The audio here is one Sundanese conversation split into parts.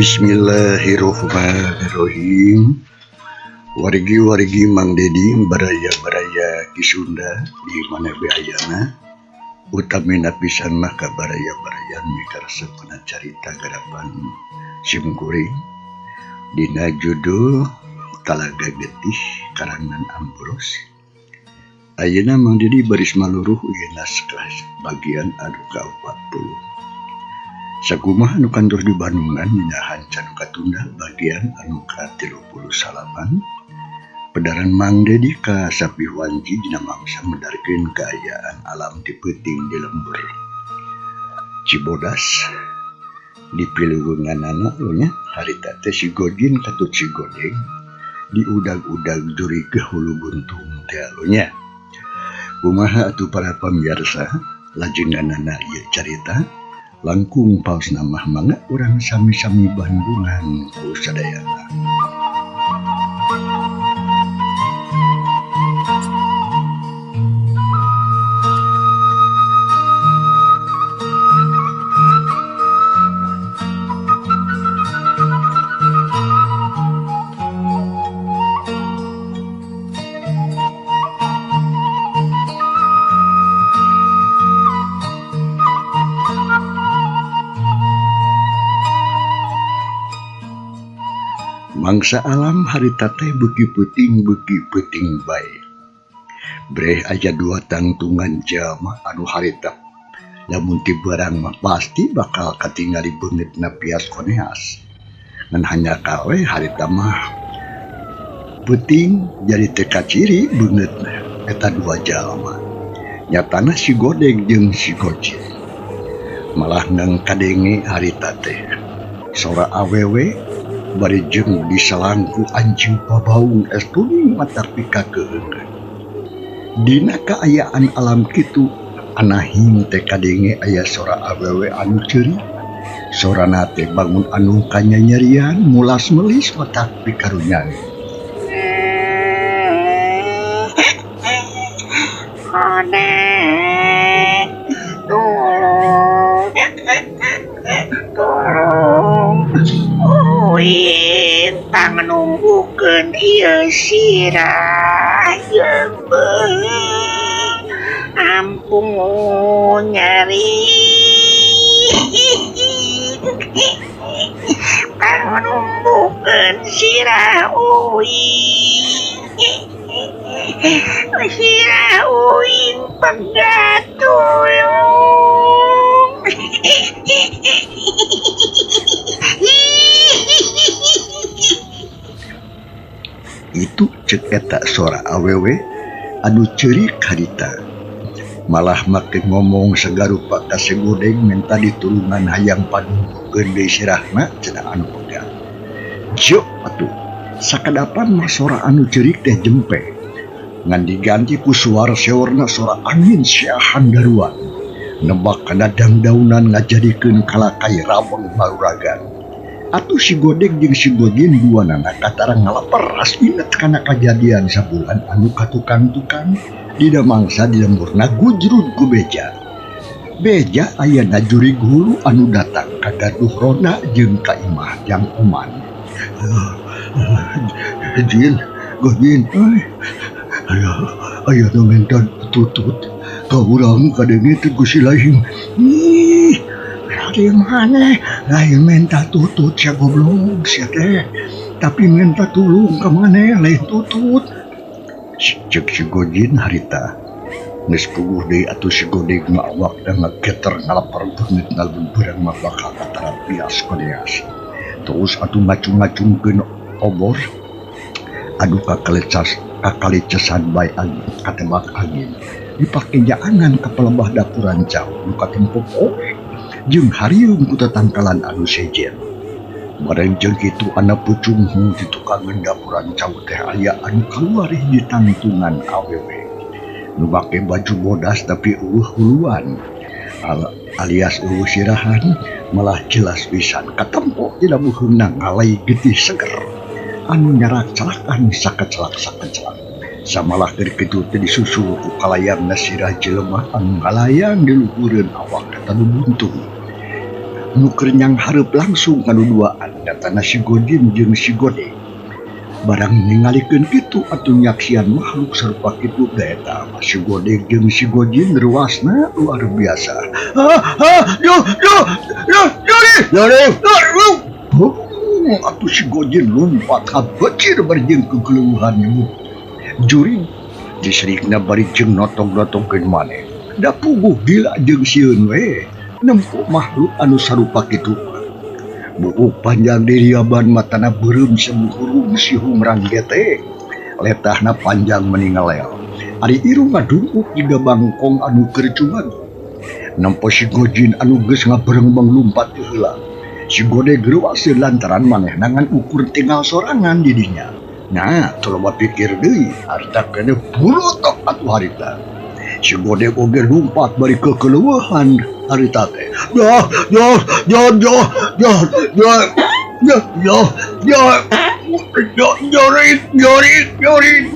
Bismillahirrohmanirrohim wargi-wargi Mang Dedi baraya-baraya Ki Sunda di mana be ayana utamina pisan mah ka baraya-baraya mikaresep kana carita garapan simkuring dina judul Talaga Getih karangan Ambrose. Ayeuna Mang Dedi baris maluruh ieu naskah bagian anu ka-40. Sakumaha anu kantos di Bandungan dina hanca nu katunda bagian anu ka-39 pedaran Mang Dedi ka Sapih Wanci dina mangsa medarkeun kaayaan alam ti peuting di lembur Cibodas di piluweunganana nya harita teh si Gojin katut si Godeng diudag-udag jurig hulu buntung teh nya. Kumaha atuh para pamirsa lajenganana ieu carita langkung paosna mah mangga urang sami-sami Bandungan ku sadayana. Mangsa alam harita teh beuki peuting bae. Breh aja dua tangtungan jalma anu harita lamun ti barang mah pasti bakal katingali beungeutna pias koneas. Ngan hanya kawe harita mah peuting jadi teu kaciri beungeutna eta dua jalma. Nyatana si Godeg jeung si Gojin. Malah nang kadenge harita teh sora awewe bari jeung disalangku anjing pabaung es kuning mata pikakeukeun. Dina kaayaan alam kitu anahing teh kadenge aya sora awewe anu ceurik. Sorana teh bangun anu kanyanyerian mulas melis matak pikarunyaan. Godeg, tolong, tolong, uing pangnumbukeun ieu sirah jeung beuheung, ampun nyeri. Pangnumbukeun sirah uing. Sirah uing pegat tulung. Itu cek eta sora awewe anu ceurik harita. Malah make ngomong sagarupa ka si Godeg minta ditulungan hayang panumbukeun deui sirahna cenah anu pegat. Jok atuh sakadapan mah sora anu ceurik teh jempe. Ngan diganti ku suara seorna sora angin siahan daruan. Nebak kana dangdaunan ngajadikeun kalakai rabeng maruragan. Atuh si Godeg jeung si Gojin duanana katara ngalaper inget kana kajadian sabulan anu katukang-tukang dina mangsa di lemburna gujrud ku beja. Beja ayana jurig hulu anu datang ka gaduh ronda jeung ka imah jang oman. Jin, Gojin, euy. Aya nu minta tutut ka urang kadenge teh ku si lain. Ih, ari maneh lain minta tutut sia goblok sia teh. Tapi minta tulung ka maneh lain tutut. Cek si Gojin harita. Geus puguh deui atuh si Godeg mah awakna ngageter ngalaper beungeut ngalun beurang mah bakal katara pias koneas. Terus atuh ngacung-ngacungkeun obor anu kakalicesan bae angin katebak angin dipake jaangan ka palebah dapuran cau nu katempo poe jeung harieung ku tatangkalan anu sejen. Bareng jeung kitu anak pucung di tukangan dapuran cau teh aya anu kaluar hiji tangtungan awewe nu make baju bodas tapi eueuh huluan alias eueuh sirahan malah jelas pisan katempo dina buheungna ngalai getih seger anu nyarak celakan sakecelak-sakecelak. Samalah keur kitu teh disusul ku kalayangna sirah jelema anu ngalayang di luhureun awak eta nu buntung. Nu keur nyanghareup langsung ka nu duaan nyatana si Gojin jeung si Godeg. Barang ningalikeun kitu atuh nyaksian makhluk sarupa kitu da eta mah si Godeg jeung si Gojin reuasna luar biasa. Ah ah yo yo yo juri juri atuh si Gojin lumpat habecir bari jeung kegeleuhan nyebut jurig diserikna bari jeung notog-notogkeun maneh. Da puguh gila jeung sieun we nempo makhluk anu sarupa kitu mah. Buuk panjang diriaban matana beureum sabuhurung si hungrang gete. Letahna panjang meni ngelel. Ari irung ngadungkuk jiga bangkong anu keur cumag. Nempo si Gojin anu geus ngaberengbeng lumpat ti heula. Si Godeg reuaseun lantaran manehna ngan ukur tinggal sorangan di dinya. Nah, teu loba pikir deui, harita keneh bulutok atuh harita. Si Godeg oge lumpat bari kekeleueuhan harita teh. Dah, dah, dah, dah, dah, dah, dah, dah, dah, dah, jorit, jorit, jorit.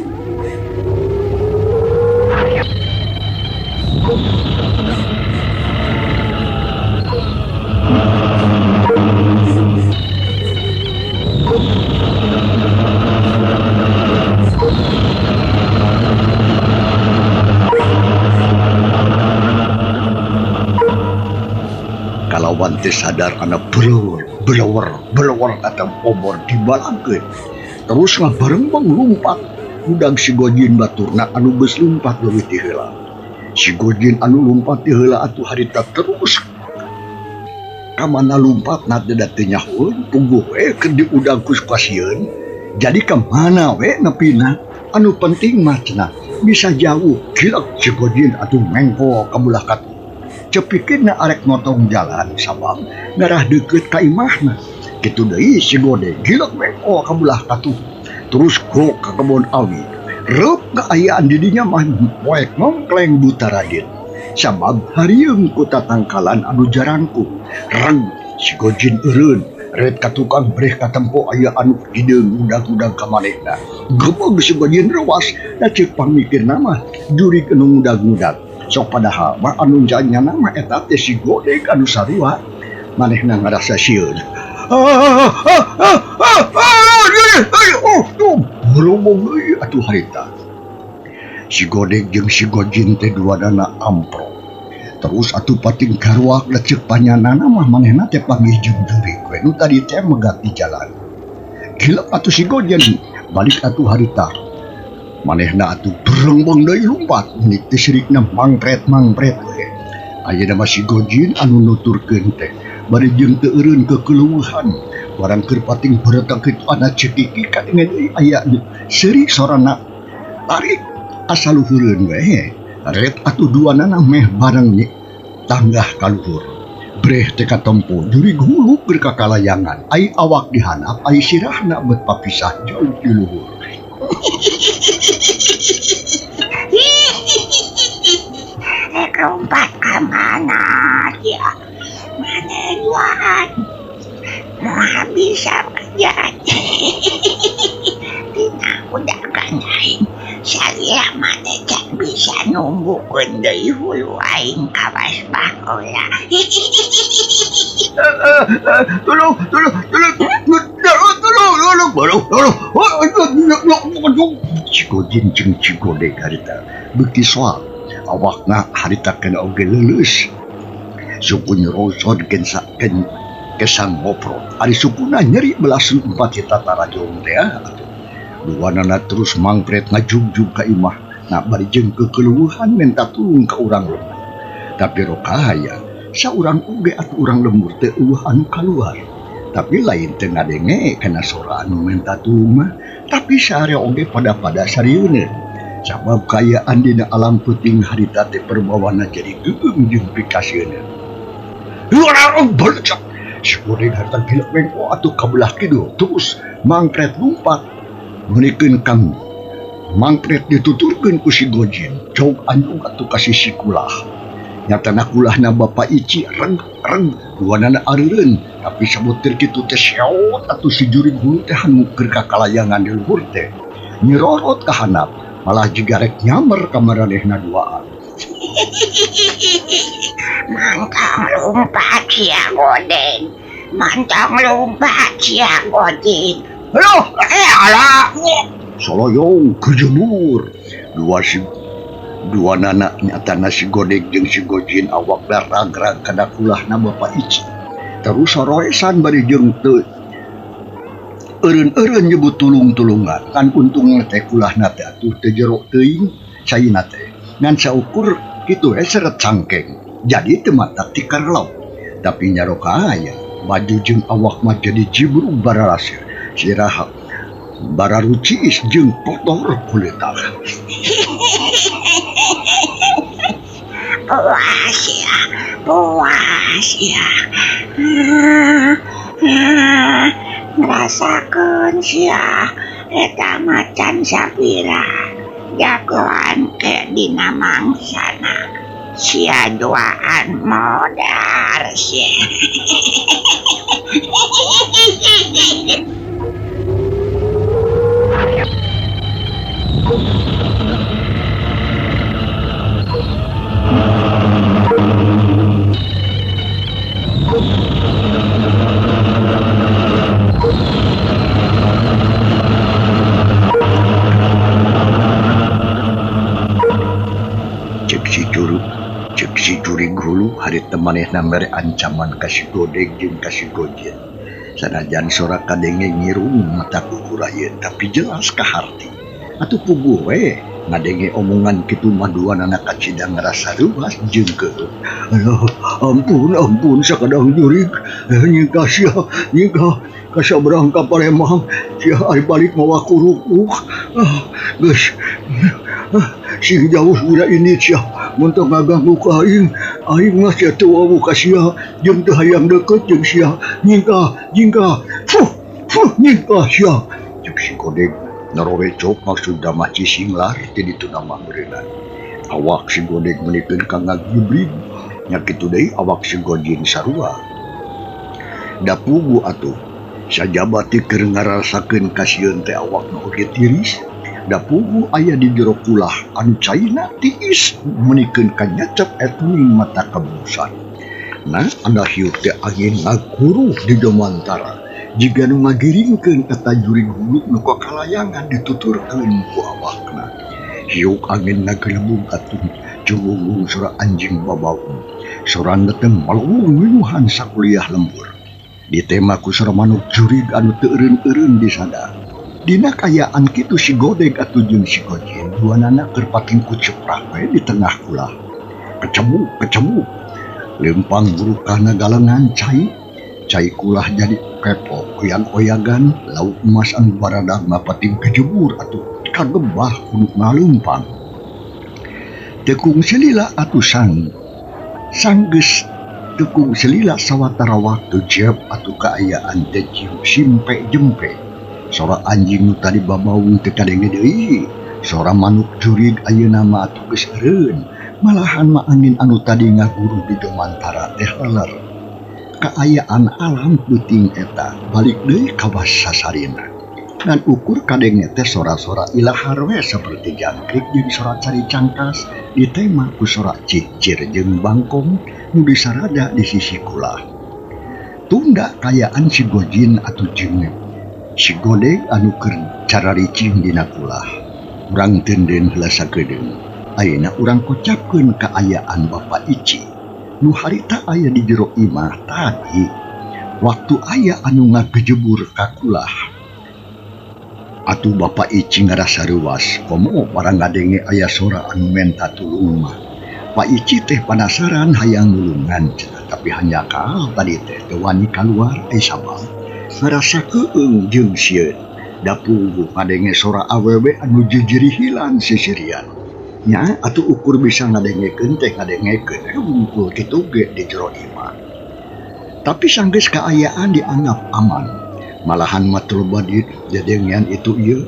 Kalawan teh sadar kana beleur, beleur, beleur atau obor dibalangkeun. Terus ngabarembeng lumpat udang si Gojin baturna anu geus lumpat leuwih ti heula. Si Gojin anu lumpat ti heula atuh harita terus ka mana lumpatna teh da teu nyahoeun puguh we keur diudang ku pasieun. Jadi ka mana we nepina anu penting mah cenah bisa jauh gilek si Gojin atuh mengko ka belah katuh. Cepikeunna arek motong jalan sabab ngarah deukeut ka imahna. Kitu deui si Godeg gilek mengko ka belah katuh. Terus go ka kebon awi. Reup kaayaan di dinya mah poek mongkleng buta radit. Sabab harieung ku tatangkalan anu jarangkung. Reng si Gojin eureun ret ka tukang breh katempo aya anu hideung ngudag-ngudag ka manehna. Gebeg si Gojin reuas da ceuk pangmikirna mah jurig anu ngudag-ngudag. Sok padahal mah anu janyana mah eta teh si Godeg anu sarua. Manehna ngarasa sieun. Beromong deui atuh harita. Si Godeg jeung si Gojin teh duanana amprok. Terus atuh pating karuak da ceuk panyanana mah manehna teh panggih jeung jurig we nu tadi teh megat di jalan. Gilep atuh si Gojin balik atuh harita. Manehna atuh berengbeng deui lumpat meuni teh sirikna mangpret-mangpret we. Ayeuna mah si Gojin anu nuturkeun teh bari jeung teu eureun kekeleueuhan. Barang keur pating beretang kitu ana cekiki kadenge deui aya nu seuri sorana tarik asa luhureun we. Ret atuh duanana meh bareng tanggah ka luhur. Breh teh katempo jurig hulu keur kakalayangan. Ai awak dihanap ai sirahna bet papisah jauh di luhur. Rek lompat ka mana dia? Mana duaan? Moal bisa ngajak. Tina udagan aing. Salila maneh can bisa numbukeun deui hulu aing kawas baheula. Tolong, tolong, tolong, tolong, tolong, tolong, tolong. Si Gojin jeung si Godeg harita beuki soal awakna harita kena oge leuleus. Suku nyerosot gensa gen kesang ngoprot. Ari sukuna nyeri belasan empat hita tarajong teh atuh. Duanana terus mangpret ngajugjug ka imah. Nah bari jeung kekeleueuhan menta tulung ka urang lembur. Tapi rokahaya saurang oge atuh urang lembur teh eueuh anu kaluar. Tapi lain teu ngadenge kana sora anu menta tulung mah, tapi saarea oge pada-pada sarieun. Sabab kaayaan dina alam peuting harita teh perbawana jadi geueung jeung pikasieun. Si Godeg harita gilek mengko atuh ka belah kidul terus mangpret lumpat meunikeun kang mangpret dituturkeun ku si Gojin. Jog anjung atuh ka sisi kulah. Nyatana kulahna Bapa Ici reng reng duanana areureun tapi sabutir kitu teh seot atuh si jurig hulu teh anu keur kakalayangan di luhur teh. Nyirorot ka handap malah jiga rek nyamer ka maranehna duaan. Mantong lumpat sia godeg. Mantong lumpat sia godeg. Aduh, alah. Soloyong kejemur. Dua nana nyatana si Godeg jeung si Gojin awak ragrag kana kulahna Bapak Ici. Terus soroesan bari jeung teu eureun-eureun nyebut tulung-tulungan. Kan untungna teh kulahna teh atuh teu jero teuing caina teh. Ngan saukur kitu we seret cangkeng. Jadi teu matak tikar laut. Tapi nyaroka aya baju jeung awak mah jadi jibrug bararaseur. Sirah bararuciis jeung kotor kulitah. Puas ya, puas ya. Ngerasakeun sia eta macan sapira jagoan ke dina mangsana. Sia duaan modar sia. Cek si jurig hulu harita manehna mere ancaman ka si Godeg jeung ka si Gojin. Sanajan sora kadenge ngirung mata kukurayeun tapi jelas kaharti. Atuh puguh we ngadenge omongan kitu mah duanana kacida ngarasa reuas jeung keueuh. Aduh, ampun ampun sakadang jurig. Nyingkah sia, nyingkah ka sabrang ka Palembang. Sia ari balik mawa kurukuk. Ah, geus. Sing jauh budak ini sia. Mun teu ngaganggu ka aing, aing mah sia teu wawuh ka sia, jeung teu hayang deukeut jeung sia. Nyingkah, nyingkah. Fuh, fuh, nyingkah sia. Cek si Godeg narowecok maksudna mah cisinglar ti dituna mah meureunana. Awak si Godeg meunikeun ka ngagibrig, nya kitu deui awak si Gojin sarua. Da puguh atuh, sajaba ti keur ngarasakeun kasieun teh awakna oge tiris. Da puguh aya di jero kulah anu caina tiis meunikeun ka nyacep etuning mata kebusan. Nah, anda hiup teh angin ngaguruh di domantara. Jiga nu ngagiringkeun eta jurig hulu nu kakalayangan dituturkeun ku awakna. Hiuk angin ngagelebug atuh cumunggung sora anjing babaung. Sorana teh malung minuhan sakuliah lembur. Ditema ku sora manuk jurig anu teu eureun-eureun disada. Dina kaayaan kitu si Godeg atuh jeung si Gojin duanana keur pating kuceprak we di tengah kulah. Kecebuk kecebuk lempang burukana galengan cai, cai kulah jadi kepo oyag-oyagan lauk emas anu baradag mah pating kejebur atuh kagebah kudu ngaleumpang. Tekung selila atuh sang sanggeus tekung selila sawatara waktu jeb atuh kaayaan teh simpe jempe. Sora anjing nu tadi babaung teu kadenge deui, sora manuk jurig ayeuna mah atuh geus eureun, malahan mah angin anu tadi ngaguruh di domantara teh leler. Kaayaan alam peuting eta balik deui ka wasasarina. Ngan ukur kadenge teh sora-sora ilahar we saperti jangkrik jeung sora cari cangkas ditema ku sora cicir jeung bangkong nu disarada di sisi kulah. Tunda kaayaan si Gojin atuh jeung si Godeg anu keur cararicing dina kulah. Urang teunden heula sakedeung. Ayeuna urang kocapkeun kaayaan Bapak Ici. Nu harita aya di jero imah tadi. Waktu aya anu ngagejebur ka kulah. Atuh Bapak Ici ngarasa reuas, komo barang ngadenge aya sora anu menta tulung mah. Pak Ici teh panasaran hayang nulungan cenah, tapi hanjakal tadi teh teu wani kaluar ai sabab ngarasa keueung jeung sieun. Da puguh ngadenge sora awewe anu jejerihilan sisirian. Nya atuh ukur bisa ngadengekeun teh ngadengekeun wungkul kitu ge di jero imah. Tapi sanggeus kaayaan dianggap aman. Malahan mah teu loba didedengean itu ieu.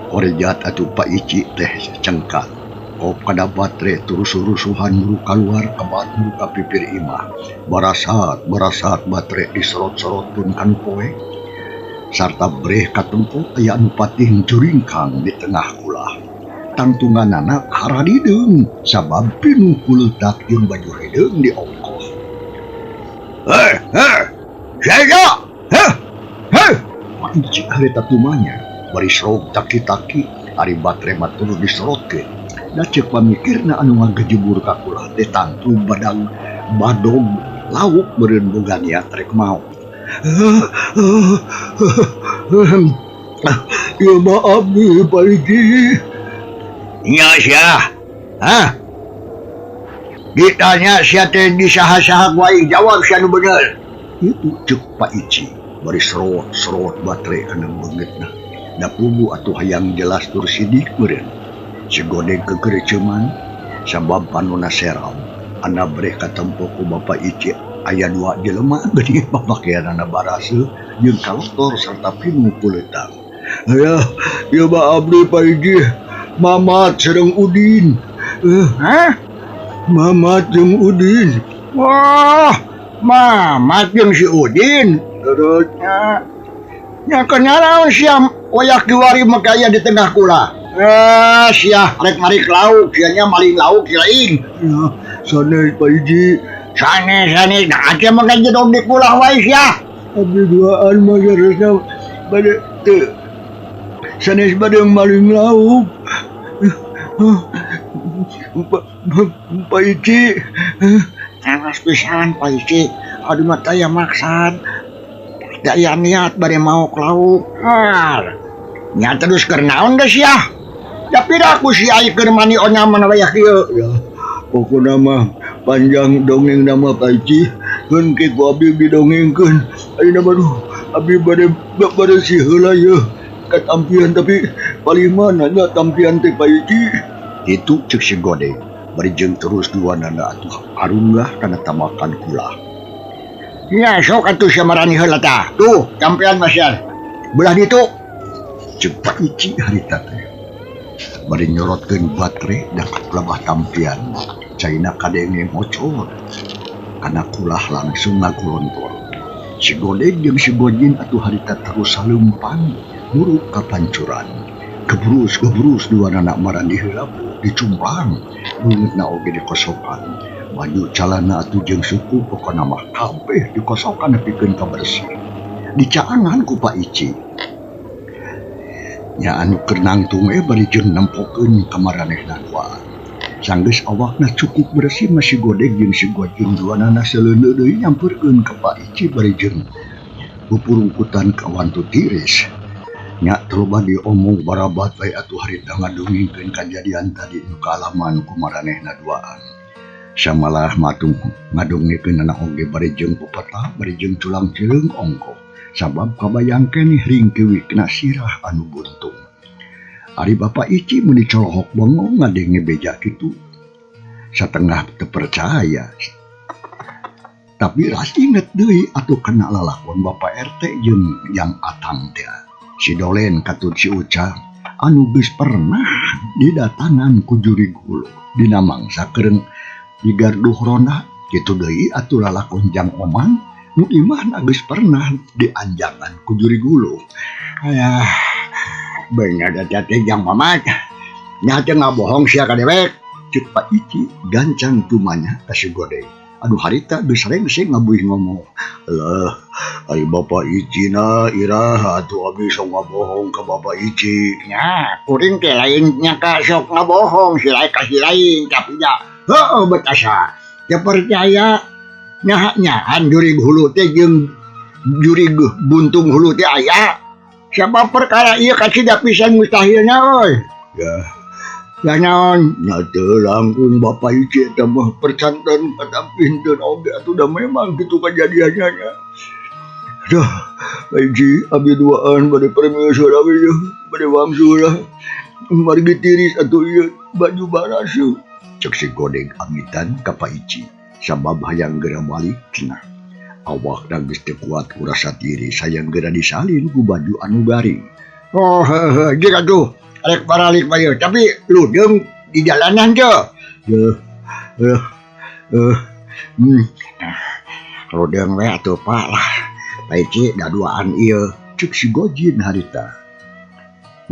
Korejat atuh Pak Ici teh cengkat. Kop kada batre terus rusuhan muru kaluar kebat muru ka pipir imah. Barasat barasat batre disorot-sorotkeun kanu poe. Sarta breh katempo aya anu patih juringkang di tengah kulah. Tangtunganana haradideung sabab pinuh kuleutak jeung baju hideung diongkon. Hei, hei, sia, hei, hei. Pak Ici harita tumanya bari serog taki-taki ari batere mah terus disorotkeun. Da ceuk pamikirna anu ngagejebur ka kulah teh tangtu badag badog lauk meureun boga niat rek maot. Ieu mah abdi Pak Ici. Nya sia. Hah? Ditanya sia teh di saha-saha ku aing jawab sia nu bener. Itu ceuk Pak Ici bari serot-serot batere kana beungeutna. Da puguh atuh hayang jelas tur sidik meureun. Si Godeg kekereceman sabab panona seram. Anda breh katempo ku Bapak Ici aya dua jelema geuning papakeanana baraseuh jeung kalotor sarta pinuh ku leutang. Ayah, ieu mah abdi Pak Ici, Mamat sareng Udin. Hah? Mamat jeung Udin. Wah, Mamat jeung si Udin. Terusnya nya kenyaraon sia wayak kiwari mah aya di tengah kula. Eh, sia rek marik lauk, sia nya maling lauk sia lain. Ya, sanes Pak Ici. Sanes, sanes, nah aja mah kan jedog di kula wae sia. Abdi duaan mah sanesna bade teu sanes bade maling lauk. Pak Ici. Awas pisan Pak Ici. Aduh mah taya maksad. Daya niat bade maok lauk. Har. Nya terus keur naon geus sia? Da piraku si ai keur mani onyaman wayah kieu. Ya, pokona mah panjang dongeng nama Pak Ici. Keun ke ku abdi didongengkeun. Ayeuna mah duh, abdi bade bade si heula yeuh katampian tapi palih mana nya tampian teh Pak Ici. Itu ceuk si Godeg. Bari jeung terus duanana atuh arunggah kana tamakan kulah. Ya sok atuh sia marani heula tah. Tuh, tampian mah sia. Belah ditu. Ceuk Pak Ici harita teh. Bari nyorotkeun batere dan pelabah tampian. Caina kadenge ngocor. Kana kulah langsung ngagolontor. Si Godeg jeung si Gojin atuh harita terus saleumpang muruk ka pancuran. Gebrus-gebrus duanana marani heula dicumplang, beungeutna oge dikosokan. Baju calana atuh jeung suku pokona mah kabeh dikosokan nepikeun ka bersih. Dicaangan ku Pak Ici. Nya anu keur nangtung we bari jeung nempokeun ka maranehna duaan. Sanggeus awakna cukup bersih mah si Godeg jeung si Gojin duanana seleuneu deui nyamperkeun ka Pak Ici bari jeung pupurungkutan kawantu tiris. Nya teu loba diomong barabat we atuh harita ngadongengkeun kajadian tadi nu kaalaman ku maranehna duaan. Samalah mah atuh ngadongekeunana oge bari jeung pepeta bari jeung culang-cileung ongkoh. Sabab kabayang keneh ringkewikna sirah anu buntung. Ari Bapak Ici meuni colohok bengong ngadenge beja kitu. Satengah teu percaya. Tapi ras inget deui atuh kana lalakon Bapak RT jeung Jang Atang teh. Si Dolen katut si Uca anu geus pernah didatangan ku jurig hulu dina mangsa keur digarduh ronda. Kitu deui atuh lalakon Jang Oman nu imahna geus pernah dianjangan ku jurig hulu. Ayah, bener eta teh Jang Mamat. Nya teh ngabohong sia ka dewek. Ceuk Pak Ici gancang tumanya ka si Godeg. Aduh harita geus rengse ngabuih ngomong. Lah, ari Bapak Ici na iraha atuh abdi sok ngabohong ka Bapak Ici. Nya, kuring teh lain nyangka sok ngabohong si lain ka si lain tapi da heueuh bet asa. Teu percaya nyaha-nyahan jurig hulu teh jeung jurig buntung hulu teh aya. Sabab perkara ieu kasida pisan mustahilna euy. Ya, ya naon? Nya teu langkung Bapak Ici eta mah percanten katampinteun oge atuh da memang kitu kajadiannya nya. Duh, Pak Ici abdi duaan bade permios heula we yeuh, bade wangsul lah. Margi tiris atuh ieu baju baraseuh. Ceuk si Godeg amitan ka Pak Ici sabab hayang geura balik cenah. Awakna geus teu kuat ku rasa tiris hayang geura disalin ku baju anu garing. Oh heuheuh jeung atuh rek baralik mah ieu tapi ludeung di jalanan teu. Heuh heuh heuh. Ludeung we atuh Pak lah. Pak Ici da duaan ieu ceuk si Gojin harita.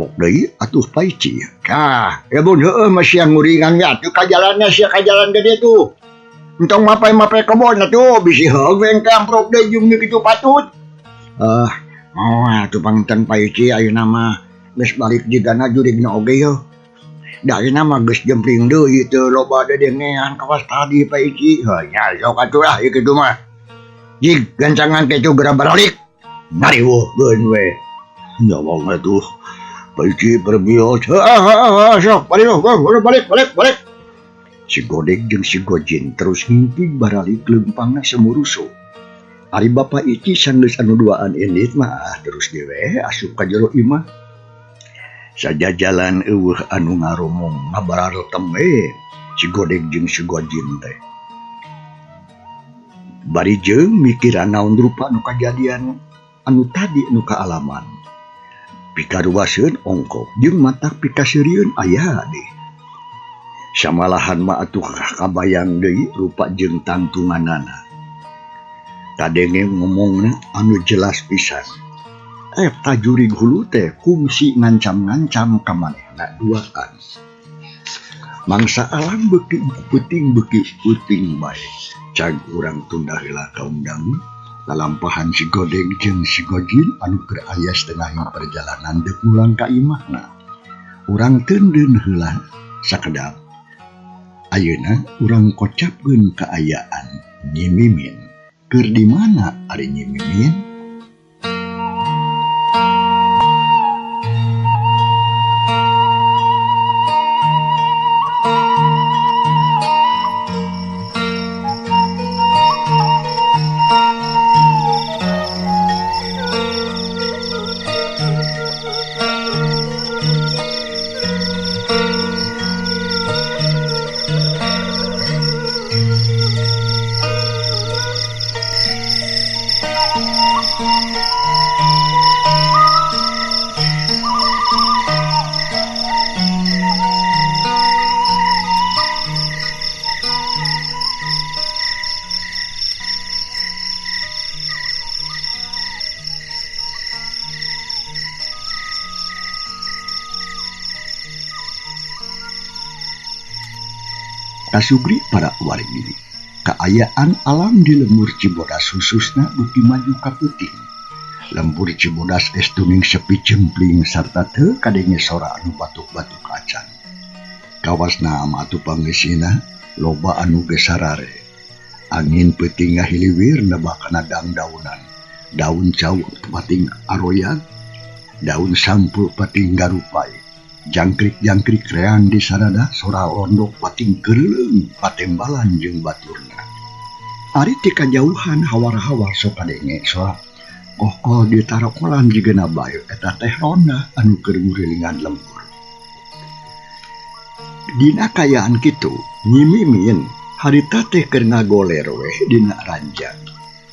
Bok deui atuh Pak Ici. Tah, lamun heueuh mah sia nguringan we atuh ka jalanna sia ka jalan gede tuh. Entong mapay-mapay kebon atuh bisi heug we engke amprok deui jeung nu kitu patut. Ah, moal atuh panginten Pa Ici ayeuna mah geus balik jigana jurigna oge yeuh. Da ayeuna mah geus jempling deui teu loba dedengean kawas tadi Pa Ici. Heuh nya sok atuh lah ieu kitu mah. Jig gancangan kitu geura baralik. Ngariweuhkeun we. Nya mah atuh Pa Ici perbios. Heuh heuh sok balik balik balik balik. Si Godeg jeung si Gojin terus ngingkig baralik leumpangna sumurusuh. Ari Bapa Ici sanggeus anu duaan indit mah terus dewe asup ka jero imah. Sajajalan eueuh anu ngaromong ngabarartem we si Godeg jeung si Gojin teh. Bari jeung mikiran naon rupa nu kajadian anu tadi nu kaalaman. Pikaruaseun ongkok jeung matak pikaseurieun aya deh. Samalahan mah atuh kabayang deui rupa jeung tangtunganana. Kadenge ngomongna anu jelas pisan. Eta jurig hulu teh kungsi ngancam-ngancam ka manehna duaan. Mangsa alam beuki peuting beuki peuting bae. Cag urang tunda heula kaundang lalampahan si Godeg jeung si Gojin anu keur aya setengah perjalanan deuk mulang ka imahna. Urang teundeun heula sakedap. Ayeuna urang kocapkeun kaayaan Nyi Mimin. Keur di mana ari Nyi Mimin? Kasugri para wargi, kaayaan alam di lembur Cibodas khususna beuki maju ka peuting. Lembur Cibodas estuning sepi cempling sarta teu kadenge sora anu batuk-batuk acan. Kawasna mah atuh pangeusina loba anu geus sarare. Angin peuting ngahiliwir nebak kana dangdaunan. Daun cau pating aroyag, daun sampeu pating garupai. Jangkrik-jangkrik reang di sarada sora londok pating keureuleung patembalan jeung baturna. Ari ti kajauhan hawar-hawar sok kadenge sora kokol di tarokolan jigana bae eta teh ronda anu keur ngurilingan lembur. Dina kaayaan kitu Nyi Mimin harita teh keur ngagoler weh dina ranjang.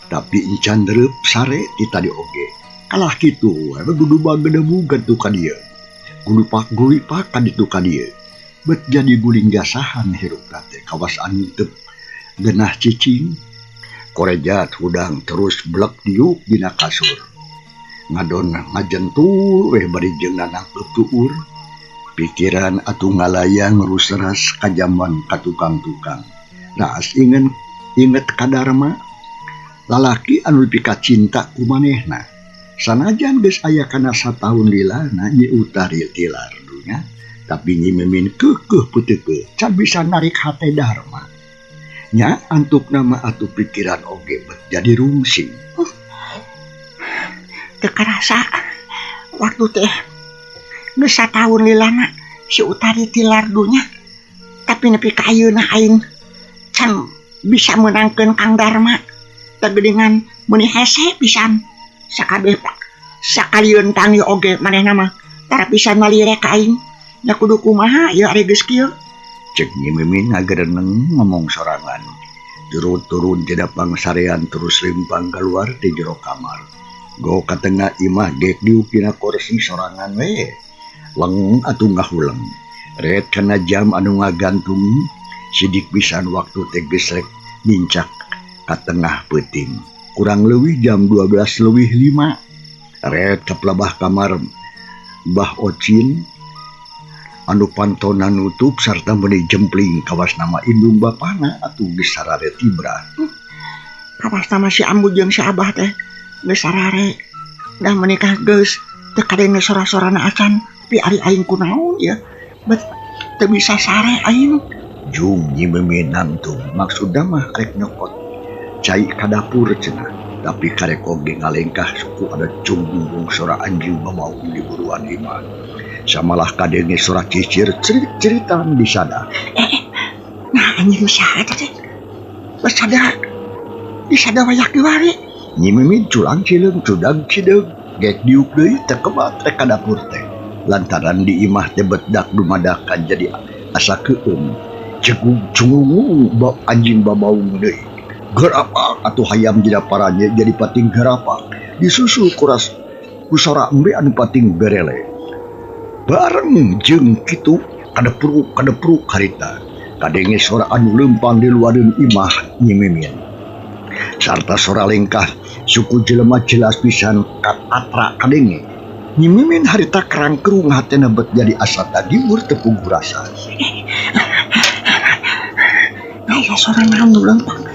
Tapi encan reup sare ti tadi oge. Kalah kitu we guduba gedebugan tu ka dieu. Gulupak gulipak ka ditu ka dieu. Bet jadi guling gasahan hirup teh kawas anu teu genah cicing. Korejat hudang terus blek diuk dina kasur. Ngadon ngajentul weh bari jeung nanangkeup tuur. Pikiran atuh ngalayang ruseras ka jaman ka tukang-tukang. Raas inget ka Darma. Lalaki anu dipikacinta ku manehna. Sanajan geus aya kana sataun lilana Nyi Utari tilar dunya, tapi Nyi Mimin keukeuh peuteukeuh can bisa narik hate Darma. Nya antukna mah atuh pikiran oge bet jadi rungsing. Teu karasa waktu teh geus sataun lilana si Utari tilar dunya, tapi nepi ka ayeuna aing can bisa meunangkeun Kang Darma. Teh geuningan meuni hese pisan. Sakabeh sakalieun tangi oge manehna mah tara pisan malirek ka aing. Nya kudu kumaha ieu ari geus kieu? Cek Nyi Mimin ngagereneng ngomong sorangan. Turun-turun tina pangsarean terus lempang keluar ti jero kamar. Go ka tengah imah gek diuk dina kursi sorangan we. Leng atuh ngahuleng. Ret kana jam anu ngagantung sidik pisan waktu teh geus rek nincak ka tengah peuting. Kurang leuwih jam 12:05. Ret ka pelabah kamar Bah Ocin Anu pantona nutup sarta meuni jempling kawas nama indung bapana atuh geus sarare tibra. Kawas nama si ambu jeung si abah teh geus sarare. Dah menikah geus teu kadenge sora-sorana acan, tapi ari aing kunaon ieu? Bet teu bisa sare aing. Jung Nyi Mimin nangtung maksudna mah rek nyokot cai ka dapur cenah, tapi karek oge ngalengkah suku ada cunggung sora anjing mamaung di buruan imah. Samalah kadenge sora cicir cerit-ceritan di sada. Nah anjing saha eta teh? Basada disada wayak diwari. Nyi Mimin culang cileung cudag cideug gek diuk deui teu kebat rek ka dapur teh. Lantaran di imah teh bedak dumadakan jadi asa keueum. Cegug cungungung ba anjing babaung deui. Gerapak atuh hayam dina paranje jadi pating gerapak. Disusul kuras ku sora embe anu pating berele. Bareng jeung kitu kadepruk-kadepruk harita. Kadenge sora anu leumpang di luareun imah Nyi Mimin. Sarta sora lengkah suku jelema jelas pisan katatra kadenge. Nyi Mimin harita kerangkerung hatena bet jadi asa tadiwur teu puguh rasa. Aya sora naon nu leumpang?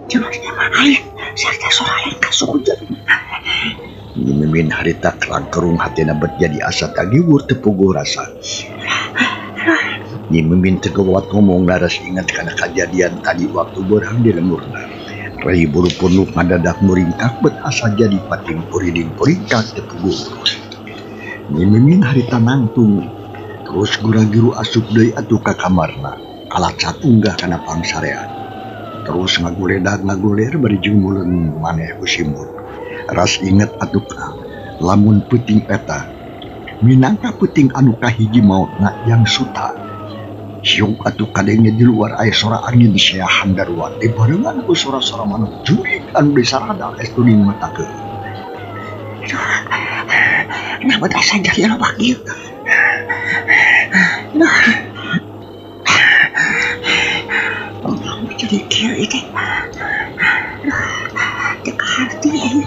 Jelas mah aing sarta sora lengkah suku jelema. Nyi Mimin harita kerangkerung hatena bet jadi asa tagiwur teu puguh rasa. Nyi Mimin teu gawat ngomong laras ingat kana kajadian tadi waktu beurang di lemurna. Rai buru punuk ngadadak muringkak bet asa jadi pating puriding-puringkak teu puguh urus. Nyi Mimin harita nangtung terus gura-giru asup deui atuh ka kamarna. Kalah catunggah kana pangsarean. Terus ngaguledag ngaguler bari jeung muleun maneh ku simbut. Ras inget atuh ka lamun peuting eta minangka peuting anu kahiji maotna yang suta. Siuk atuh kadenge di luar aya sora angin seahan daruat dibarengan ku sora-sora manuk jurig anu disarada estu mata keueung. Aduh, nah bet asa jadi loba kieu. Aduh. Ngomong jadi kieu ieu teh. Aduh, teu kaharti aing.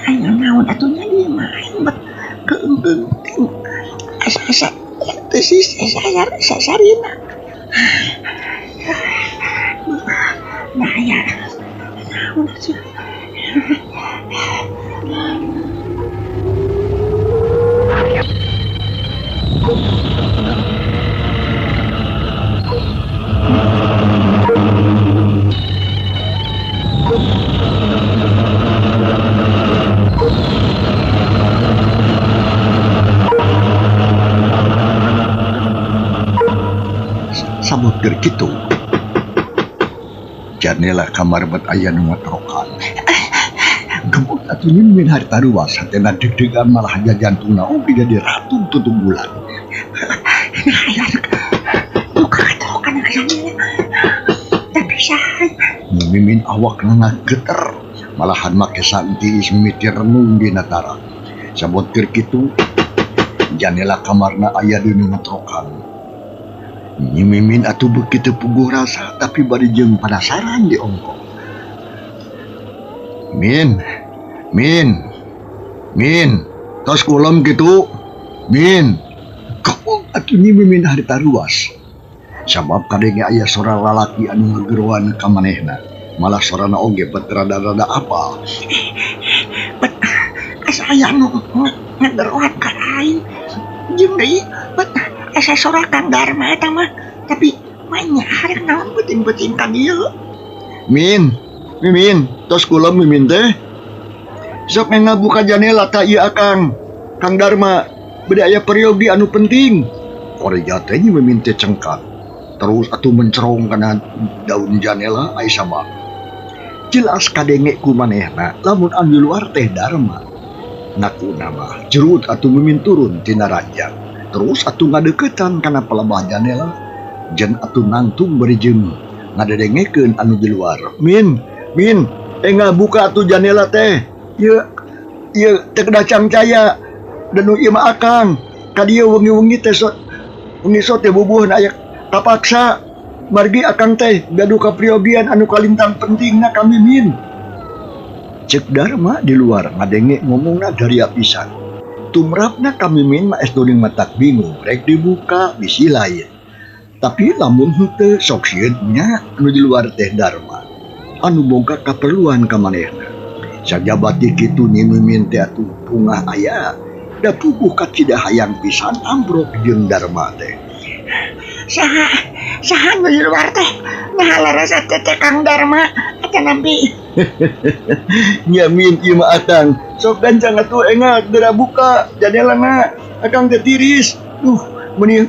Aing naon atuh nya dieu mah aing bet keungkeung asa-asa teu sasarina. Nah aya naon atuh. Sabut keur kitu. Janela kamar bet aya nu ngatrokan. Gemuk atuh Nyi Mimin harita ruas hatena deg-degan malah jantungna oge jadi ratu tutunggulan. Nah, aya buka katrokan aya tapi saha. Nyi Mimin awakna ngageter malahan make saentiis mimiti renung dina tara. Sabot keur kitu janela kamarna aya deui nu ngatrokan. Nyi Mimin atuh beuki teu puguh rasa tapi bari jeung panasaran diongkong. Min, Min, Min, tos kulem kitu. Min, Gepung atuh Nyi Mimin harita ruas. Sabab kadenge aya sora lalaki anu ngageroan ka manehna. Malah sorana oge bet rada-rada apal. Bet asa aya anu ngageroan ka aing. Jeung deui bet asa sora Kang Darma eta mah, tapi mah arek naon peuting-peuting ka dieu. Min, Mimin, tos kulem Mimin teh. Sok ngabuka janela ta ieu Akang. Kang Darma, bade aya peryogi anu penting. Koreja teh Nyi Mimin teh cengkat. Terus atuh mencerong kana daun janela ai sabab. Jelas kadenge ku manehna lamun anu di luar teh Darma. Ngakuna mah jerut atuh Mimin turun tina ranjang. Terus atuh ngadeukeutan kana pelebah janela. Jen atuh nangtung bari jeung ngadedengekeun anu di luar. Min, Min, enggal buka atuh janela teh. Ieu, ieu teh kedah cangcaya. Dan nu ieu mah Akang. Ka dieu wengi-wengi teh sok wengi sok teh bubuhna aya kapaksa. Margi Akang teh gaduh kapriogian anu kalintang pentingna ka Mimin. Cek Darma di luar ngadenge ngomongna daria pisan. Tumrapna ka Mimin mah es doning matak bingung rek dibuka bisi lain. Tapi lamun henteu sok sieun nya anu di luar teh Darma anu boga kaperluan ka manehna. Sajaba ti kitu Nyi Mimin teh atuh bungah aya da puguh kacida hayang pisan ambrok jeung Darma teh. Saha saha nu di luar teh naha larasa teh teh Kang Darma atanapi Nya Min ieu mah akang sok gancang atuh engal geura buka janelana akang teh tiris. Duh meuni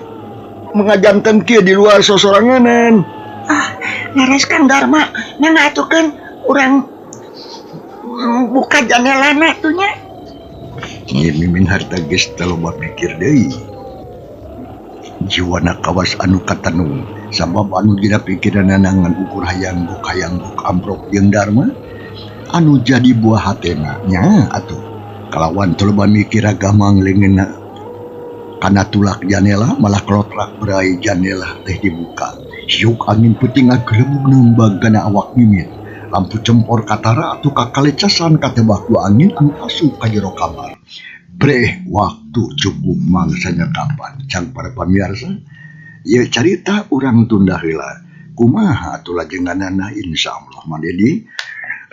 mengajanten kieu di luar sosoranganan. Ah laras Kang Darma mangga atukeun urang buka janelana tuh nya. Nyi Mimin harita geus teu loba mikir deui. Jiwana kawas anu katenung sabab anu dina pikiranana ngan ukur hayang gok amprok jeung Darma anu jadi buah hatena nya atuh kalawan teu loba mikir gampang leungeunna kana tulak janela malah klotrak berai janela teh dibuka. Hiuk angin peuting ngagelebug nembag kana awak Mimin. Lampu cempor katara atuh kakalecasan katebak ku angin anu asup ka jero kamar. Breh waktu cukup mangsanya kapan cang para pamirsa ieu carita urang tunda heula kumaha atuh lajenganana insyaallah Mang Dedi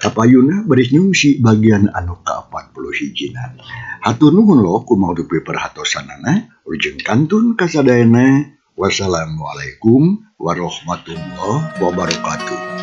kapayuna baris nyungsi bagian anu ka-41 na. Hatur nuhun loh ku mangrupi perhatosanana wilujeng kantun kasadayana. Wassalamualaikum warahmatullahi wabarakatuh.